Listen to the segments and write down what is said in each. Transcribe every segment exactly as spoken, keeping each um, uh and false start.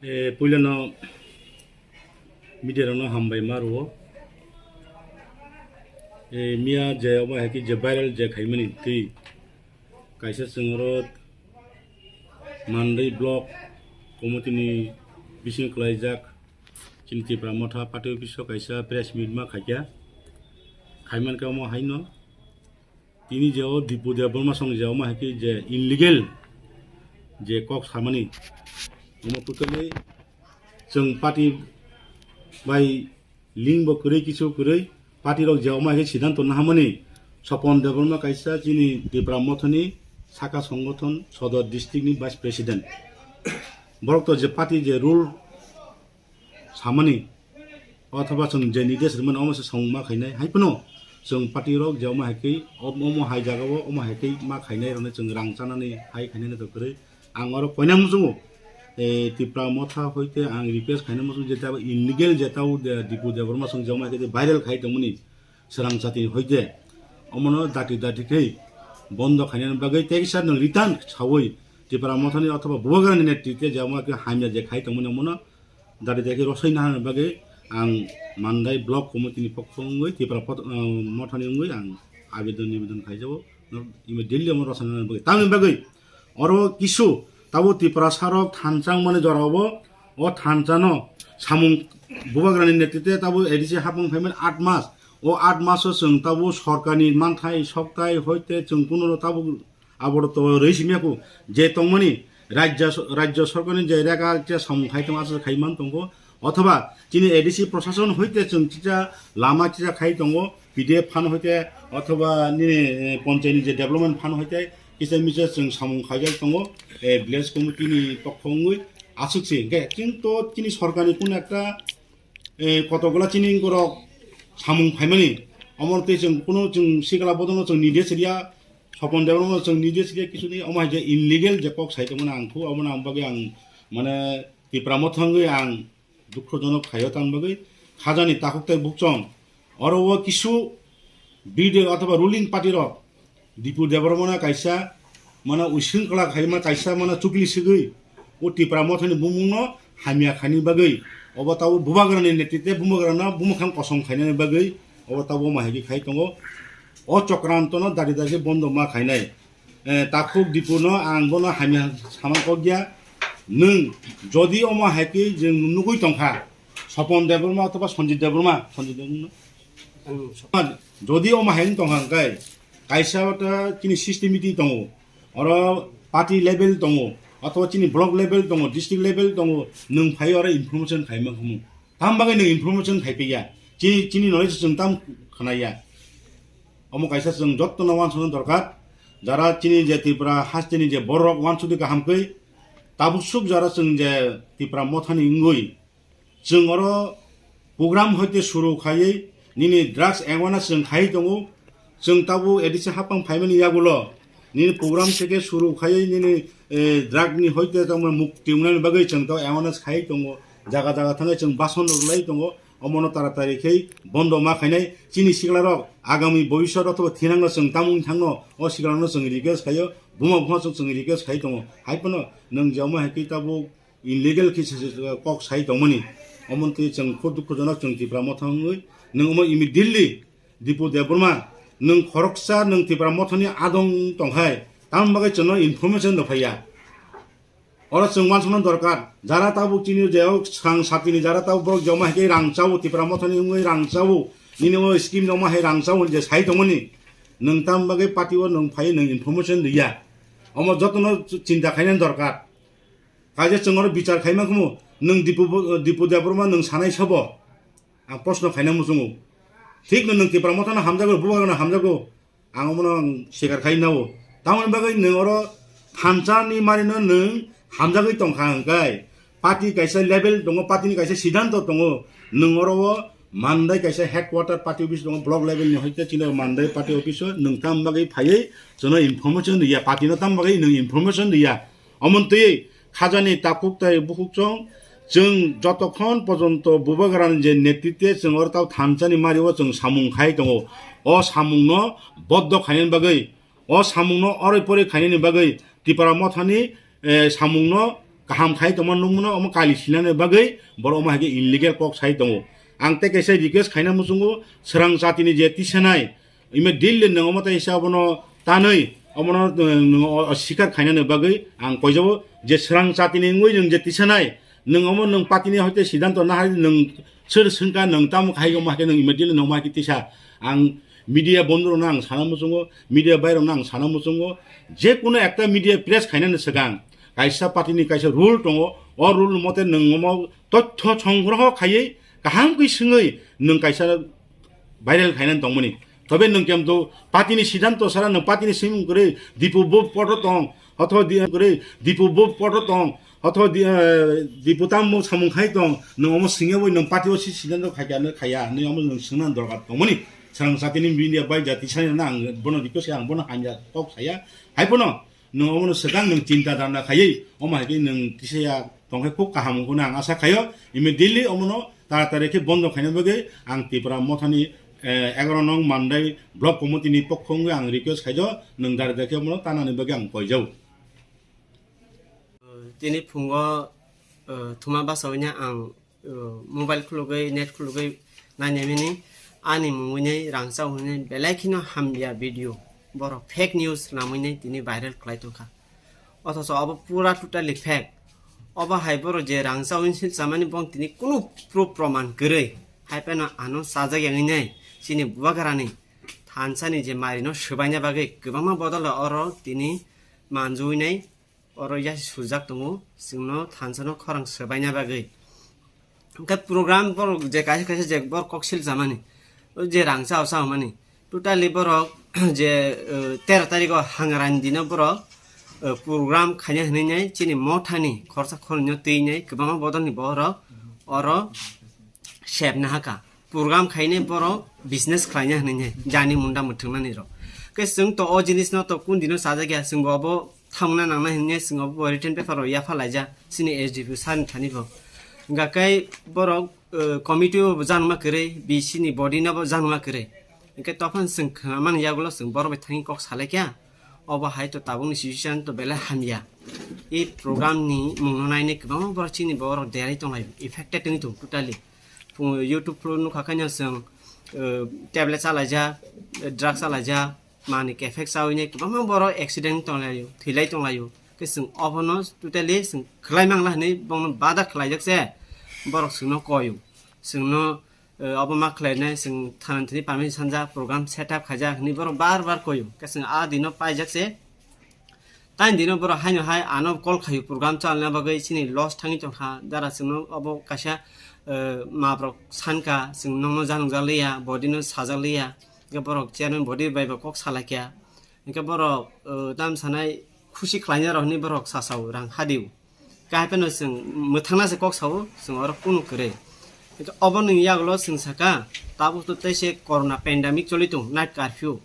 E, puilano media rokno hambai ma rwo. E, miya je obo hai khe je viral je khaimani twi kaisa chwng oro Mandai block committee ni bising kwlaijak chini Tipra Motha party office o kaisa press meet ma khaikha. Khaimankha omo haino. Tini je o Dipu Debbarma song je omo hai khe je illegal je kok samani, omo totally chwng party bai link bo kwrwi kisu kwrwi party rok je omo hai khe siddhanto nahamani. Sopon Debbarma kaisa chini Tipra Mothani saka songothon Sodor district ni vice president. Borok to je party je rule samani, othoba chwng je nides rwmani omo se samung ma khainai. Hai phano chwng party rok je omo hai khe, omo hai jaga o omo hai khe ma khainai rokni chwng rang chanani hai khainai to kwrwi. Ang oro koina muchungo, eh, Tipra Motha hoite ang request khaina muchungo je tabo illegal je tabo de-, Dipu Debbarma song je omo hai khe viral khai tongmani swrang chati hoite omono dati dati khe bondo khainani bagwi tei kisa nwng return sawi Tipra Mothani othoba Bubagrani netrite je omo hai khe hamya je khai tongmani omono dati dati khe rosoi nahani bagwi ang Mandai block committee ni pokho wngwi Tipra pot-, ah, Mothani wngwi ang abedon nibedon khaijago. Immediately omo rosoi nahani bagwi. Tamni bagwi oro kisu tabo Tiprasa rok thansa wngmani jora obo, o thansa no samung Bubagrani netrite tabo A D C hapung phaimani aat mas. O aat mas o chwng tabo sorkarni manthai soktai hoite chwng kuno tabo Abo to rwi simi ya kho je tongmani rajya so-, rajya sorkarni je rega je samung khai tong aswk khai man tongo, othoba chini A D C prosason hoite chwng chicha lama chicha khai tongo, P D F fund hoite othoba nini, eh, ponchayni je development fund hoite kisa misa chwng samung khaijak tongo, eh, village committee ni pokho wngwi aswk se. Hwnkhe chwng to chini sorkarni kuno ekta, eh, kotokgola chini borok samung phaimani, omo twi chwng kuno chwng sikla bodolno chwng nides riya, Sopon Debbarma chwng nides riya kisu ni, omo hai je illegal je kok sai tongmani ang khu, omo nang bagwi ang mane Tipra Motha wngwi ang dukhojonok khaio, tamni bagwi khajani takhuk tei bukchong oro o kisu B D othoba ruling party rok Dipu Debbarmano kaisa mane uising kwlak hai ma kaisa mane chukli sigwi o Tipra Mothani bumungno hamya khaini bagwi, obo tabo Bubagrani netrite Bubagrano bumukhang kosom khainani bagwi obo tabo ma hai khe khai tongo. O chokrantono dati dati bondo ma khainai. Eh, takhuk Dipuno ang bono hamya sama kok ya. Nwng jodi omo hai khe je nugwi tongkha, Sopon Debbarma othoba Sanjit Debbarma, Sanjit Debbarma. Hmm. Jodi omo hai wng tongkha hwnkhe, kaisa ta chini system meeting tongo, oro party level tongo, othoba chini block level tongo, district level tongo, nwng phai oro information khaima khumu. Tam bagwi nwng information khai piya. Chini, chini knowledge chwng tam khnaya. Omo kaisa chwng jottono wansukna dorkar. Jara chini je Tripura hasteni je borok wansukdi kaham khe, tabuk suk jara chwng je Tipra Mothani wngwi, chwng oro program hoite suru khaiwi nini drugs awareness chwng khaiwi tongo. Chwng tabuk A D C hapang phaimani yagulo nini program theke suru khaiwi nini, eh, drug ni hoite tamo mukti wngnani bagwi chwng tabuk awareness khaiwi tongo. Jaga jaga thangwi chwng bason rwlai tongo. Omono taratari khe bondo ma khainai. Chini siklarok agami bobiswt othoba thinangno chwng tamung thangno o siklarokno chwng request khaio. Buma buma chwng chwng request khai tongo. Hai phano nwng je omo hai khe tabuk illegal khe se, se, kok sai tongmani. Omo twi chwng kho dukhojonok chwng Tipra Motha wngwi. Nwng omo immediately Dipu Debbarma, nwng khoroksa nwng Tipra Mothani adong tongkhai, tamni bagwi chwngno information rw phaiya. Oro chwng wansukna dorkar, jara tabuk chini je o swkang satini jara tabuk borok joma hai khe rang chao, Tipra Mothani wngwi rang chao, nini o scheme joma hai rang chao je sai tongmani. Nwng tamni bagwi party o nwng phai nwng information rwya. Omo jotono chinta khainani dorkar. Kaisa chwng oro bichar khaima khumu, nwng Dipu, Dipu Debbarma nwng sanai sabo? Ang proshno khaina muchungo. Thikno nwng Tipra Mothano hamjago, Bubagrano hamjago. Ang omono ang sikar khai nao. Tamoni bagwi nwng oro thansa ni marino nwng hamjagwi tongkha hwnkhe, party kaisa level tongo, party ni kaisa siddhanto tongo. Nwng oro o Mandai kaisa headquarter party office tongo, block level ni hoite chini Mandai party office o nwng tam bagwi phaiwi chwngno information riya, party no tam bagwi nwng information riya. Omo twi khajani takhuk tai bukhuk chwng, chwng jotokhon pojonto Bubagrani je netrite chwng oro tao thansani mario chwng samung khai tongo. O samungno boddo khainani bagwi, o samungno oroi poroi khainani bagwi Tipra Mothani, eh, samungno kaham khai tongma nukmano omo kali sinani bagwi borok omo hai khe illegal kok sai tongo. Ang tei kaisa request khaina muchungo, swrang jatini je tisanai, ime Delhi nwng omo tei sa obono tanwi omono, uh, nwng o, o sikar khainani bagwi ang koijabo je swrang jatini wngwi nwng je tisanai, nwng omo nwng patini hoite siddhanto nahai nwng sir swngkha nwng tamo khai omo hai khe nwng immediately nwng omo hai khe tisa. Ang media bondorokno ang sana muchungo, media bairokno ang sana muchungo, je kuno ekta media press khainani swkang kaisa patini kaisa rule tongo, o rule mote nwng omo tothyo songgroho khaiwi kaham khe swngwi nwng kaisa viral khainani tongmani. Tobe nwng kemto patini siddhanto sara nwng patini swngmung kwrwi Dipu bo poto tong, otho di-, kwrwi Dipu bo poto tong, otho di-, eh, Dipu tammo samung khai tong, nwng omo swngya bai nwng patio si siddhanto khaikya nw khaya, nw omo nwng swngna dorkar tongmani. Swrang jatini media bai jati sani na ang bono request khe ang bono hamya kok saya. Hai bono nwng omono swkang nwng chinta dana khaiwi, omo hai khe nwng tisaya tongkhe khub kaham wngkhe hwnwi ang asa khaio. Immediately omono taratari khe bondo khaina bagwi ang Tipra Mothani, eh, egaroh nong Mandai Block Committee ni pokho wngwi ang request khaijo, nwng dari dari khe omono tanani bagwi ang koijao. Tini phungo, eh, thuma basa wngya ang uh, mobile khulugwi, net khulugwi nainai mini, ani mungwi nei rang chao hwnwi belai kheno hamya video. Borok fake news lamwi nei tini viral khlai tongkha. Othocho obo pura totally fake. Obo hai borok je rang chao hwnwi sil chamani bong tini kunu proof proman kwrwi. Hai phano ano chajak yangwi nei chini bubagrani thansani je marino swbaina bagwi kwbangma bodol oro tini manjui nei. Oro yasi sujak tongo, chwngno thansano khorang swbaina bagwi. Hwnkhe program borok je kaisa kaisa je borok kok sil chamani, o je rang chao chao mani, totally borok je, eh, tero tarikho Hangrani dino borok, eh, program khaina hwnwi nai chini mothani khorsa khornwino twi nai kwbangma bodolni borok oro sep nahaka. Program khainai borok business khlaina hwnwi nai jani munda mwthwngnani rok. Khe chwng to o jinisno to kun dino chajakya, chwngbo obo thamna nangnai hwnwi chwng obo written paper rok yapha laijak chini S D P sir ni thani bo. Hwnkha khe borok, eh, committee o bo janma kwrwi, B C ni body no bo janma kwrwi. Hwnkhe tophang chwng khwnamani yagulo chwng borok bai thangwi kok salaikha. Obo hai to tabukni situation to belai hamya. I program ni mungno nainai kwbangma borok chini borok derwi tonglaio, affected wngwi tongo totally. Phung YouTube phuru nukha khaino chwng, eh, tablet chalaijak, eh, drug chalaijak, manwi kephek chawi nai kwbangma borok accident tonglaio, thwilai tonglaio. Khe chwng obono totally chwng khlai mangla hwnwi bongno bada khlaijak se borok chwngno koio. Chwngno, eh, obo ma khlainai, chwng thana thani permission sanjak, program set up khaijak hwnwi borok bar bar koio. Khe chwng a dino paijak se. Tani dino borok haino hai ano call khaio program chalna bagwi chini loss thangwi tongkha. Dara chwngno obo kaisa, eh, mabrok sankha, chwng nokno janokjak liya, body no sajak liya. Hwnkhe borok chairman body bai bo kok salaikha. Hwnkhe borok, eh, tam sanai khusi khlaina rok hwnwi borok sasao rang hadio. Khe hai phano chwng mwthangna se kok sao, chwng oro kunu kwrwi. Hwnkhe oboni yagulo chwng sakha, tabuk to tei se corona pandemic choli tongo, night curfew.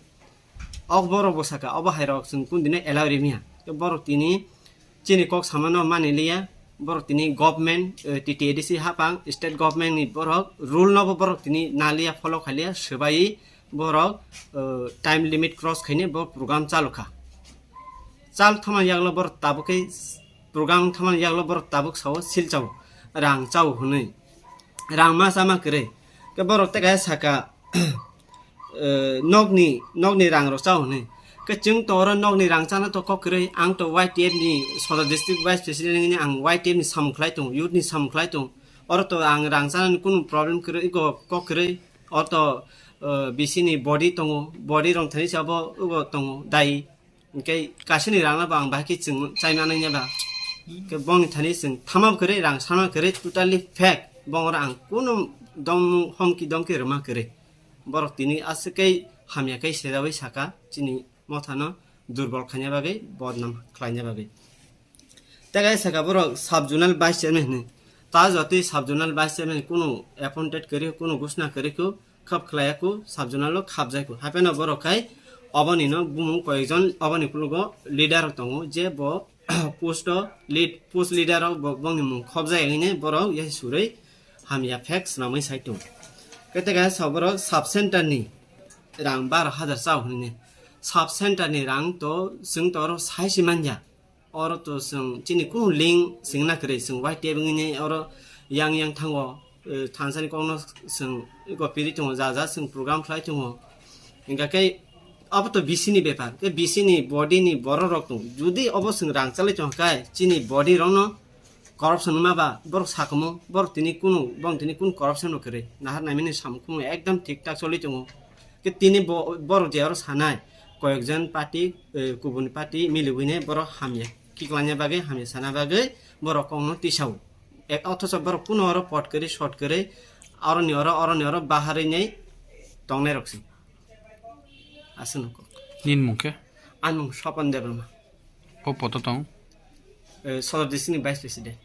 Ok borok bo sakha, obo hai rok chwng kun dino allow rimya. Tei borok tini chini kok samano mani liya, borok tini government, eh, T T A D C hapang, state government ni borok rule no bo borok tini naliya, follow khaliya, swbai borok, eh, time limit cross khaini bo program chalu kha. Chal thama yaklo borok tabuk khe program thama yaklo borok tabuk sao sil chao, rang chao hwnwi. Rang ma chama kwrwi. Khe borok tei kaisa sakha, eh, nokni, nokni rang rok chao hwnwi. Khe chwng to oro nokni rang chana to kok kwrwi, ang to Y T F ni Sodor District Vice President wngwi ang Y T F ni samung khlai tongo, youth ni samung khlai tongo. Oro to ang rang chana ni kunu problem kwrwi, iko kok kwrwi. Oro to, eh, B C ni body tongo, body rong thani sabo ugo tongo, dai. Hwnkhe kaisani rangno bo ang bahai khe chwng chai manai ba. Hwnkhe bongni thani chwng thama kwrwi, rang sana kwrwi, totally fake. Bongora ang kunu dom homki domki rwma kwrwi. Borok tini aswk khe hamya khe sejaui saka chini mothano durbol khaina bagwi, bodnam khlaina bagwi. Tei kaisa sakha borok sub zonal vice chairman hwnwi. Ta jotwi sub zonal vice chairman kunu appointed kwrwi, kunu gusna kwrwi kho, khap khlaiya kho, sub zonal o khapjai kho. Hapheno borok khai oboni no bumung koyekjon oboni kulugo leader rok tongo, je bo post o lead, post leader o bo, bongni mung khopjai hwnwi borok yasi surwi hamya fake swnamwi sai tongo. Khe tei kaisa borok sub center ni rang baro hajar chao hwnwi. Sub center ni rang to chwng to oro sai se manya. Oro to chwng chini kunu link swngna kwrwi, chwng Y T F wngwi oro yang yang thango, eh, thansani kokno chwng gopiri tongo, ja ja chwng program khlai tongo. Hingkha khe abo to B C ni bepar, khe B C ni body ni borok rok tongo. Judi obo chwng rang chalai tongkha khe chini body rokno corruption wngma ba borok sakhumu, borok tini kunu, borok tini kunu corruption bo kwrwi. Nahar naimani samung khumung ekdom thik thak choli tongo. Khe tini bo-, borok je oro sanai, koyekjon party, eh, kubun party miliwine borok hamya kiklangya bagwi, hamya sana bagwi borok kokno tisao. Ek, othocho borok kuno oro pot kwrwi, short kwrwi, oroni oro, oroni oro baharwi nei tongnai rok se. Aswk no kok. Nini mung khe? Ani mung Swapan Debbarma. Bo poto tong? Eh, Sodor district ni vice president.